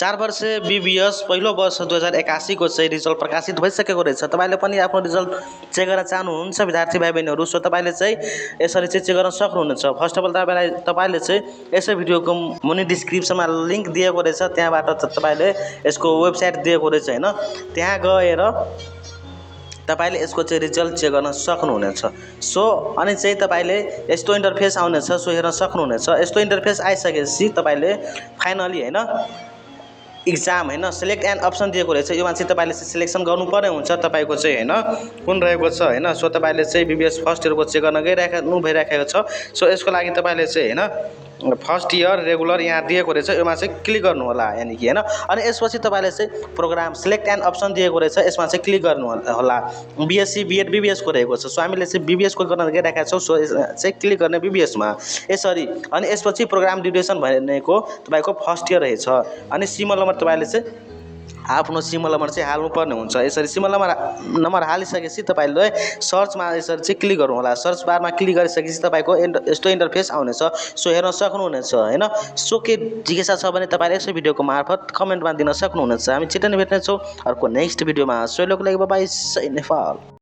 4 वर्ष बीबीएस पहिलो वर्ष 2081 को चाहिँ रिजल्ट प्रकाशित भइसकेको रहेछ। तपाईले पनि आफ्नो रिजल्ट चेक गर्न चाहनुहुन्छ विद्यार्थी भाइ बहिनीहरू, सो तपाईले चाहिँ यसरी चाहिँ चेक गर्न सक्नुहुनेछ। फर्स्ट अफ अल तपाईले चाहिँ यसै भिडियोको मुनि डिस्क्रिप्सनमा लिंक दिएको रहेछ, त्यहाँबाट तपाईले यसको वेबसाइट दिएको रहेछ हैन, त्यहाँ गएर तपाईले यसको चाहिँ रिजल्ट चेक गर्न सक्नुहुनेछ। सो अनि चाहिँ तपाईले यस्तो इन्टरफेस आउनेछ, सो हेर्न सक्नुहुनेछ। यस्तो इन्टरफेस आइसकेपछि तपाईले फाइनली हैन एक्जाम हैन सिलेक्ट एन अप्सन दिएको रहेछ, योमा चाहिँ तपाईले सिलेक्सन गर्नुपर्ने हुन्छ तपाईको चाहिँ हैन कुन रहेको छ हैन। सो तपाईले चाहिँ बीबीएस फर्स्ट इयर को चेक गर्न भइराखेको छ। सो यसको लागि तपाईले चाहिँ हैन फर्स्ट इयर रेगुलर यहाँ दिएको रहेछ, योमा चाहिँ क्लिक गर्नु होला यानी कि हैन। अनि यसपछि तपाईले चाहिँ प्रोग्राम सिलेक्ट एन अप्सन दिएको रहेछ, यसमा चाहिँ क्लिक गर्नु होला। बीएससी बीएड बीबीएस को रहेको छ, सो हामीले चाहिँ बीबीएस को गर्न गइराखेका छौं, सो चाहिँ क्लिक गर्ने बीबीएस मा यसरी। अनि यसपछि प्रोग्राम ड्युरेसन भनेको तपाईको फर्स्ट इयर रहेछ। अनि सिमल नम्बर तपाईले चाहिँ आफ्नो सिमल नम्बर चाहिँ हाल्नु पर्ने हुन्छ। यसरी सिमल नम्बर हालिसकेपछि तपाईले सर्चमा यसरी चाहिँ क्लिक गर्नु होला। सर्च बारमा क्लिक गरिसकेपछि तपाईको यस्तो इन्टरफेस आउनेछ, सो हेर्न सक्नुहुनेछ हैन। सो के जिज्ञासा छ भने तपाईले यसै भिडियोको मार्फत कमेन्टमा दिन सक्नुहुनेछ। हामी छिट्टै नै भेट्ने छौं अर्को नेक्स्ट भिडियोमा। सोलोको लागि बाइ बाइ, नेपाल।